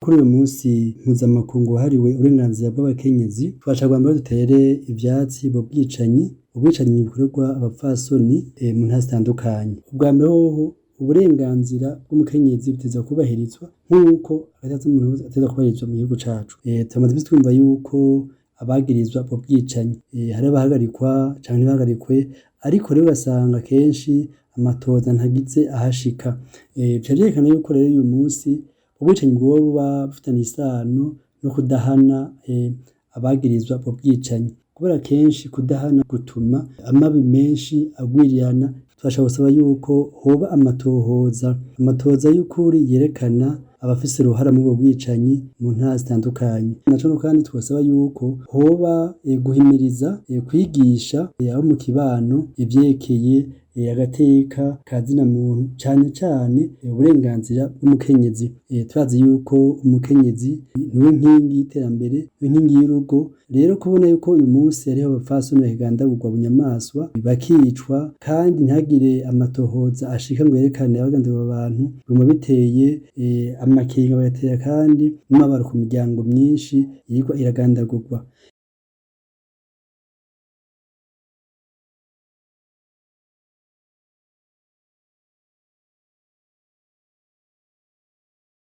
Kuri uyu munsi mpuzamakungu wahariwe uburenganzira bw'abakenyezi, twashaka mbere dutere ivyatsi ubwo bwicanyi, ubwicanyi bukorerwa abapfasoni mu ntara zitandukanye. Ubwa mbere hoho uburenganzira bw'umukenyezi butegerezwa kubahirizwa nk'uko agateka k'umuntu gategerezwa kubahirizwa mu gihugu cacu. Tumaze imisi twumva yuko abagirizwa ubwo bwicanyi hariho abahagarikwa canke ntibahagarikwe, ariko rero ugasanga kenshi amatohoza ntagize ahashika. Bica vyerekana yuko rero uyu munsi ubwicanyi bwoba bufitaniye isano no kudahana abagirizwa ubwo bwicanyi, kubera kenshi kudahana gutuma amabi menshi agwirirana. Turashaka gusaba yuko hoba amatohoza, amatohoza y'ukuri yerekana abafise uruhara muri ubwo bwicanyi mu ntara zitandukanye. Naco kandi twosaba yuko hoba guhimiriza, kwigisha abo mu kibano ivyerekeye agateka ka zina muntu, cane cane uburenganzira bw'umukenyezi. Turazi yuko umukenyezi niwe nkingi y'iterambere, niwe nkingi y'urugo, rero kubona yuko uyu munsi hariho abapfasoni bakigandagurwa bunyamaswa, bakicwa kandi ntihagire amatohoza ashika ngo yerekane abagandaguye abo bantu, biguma biteye amakenga bigatera kandi n'umubabaro ku miryango myinshi yirigwa iragandagurwa.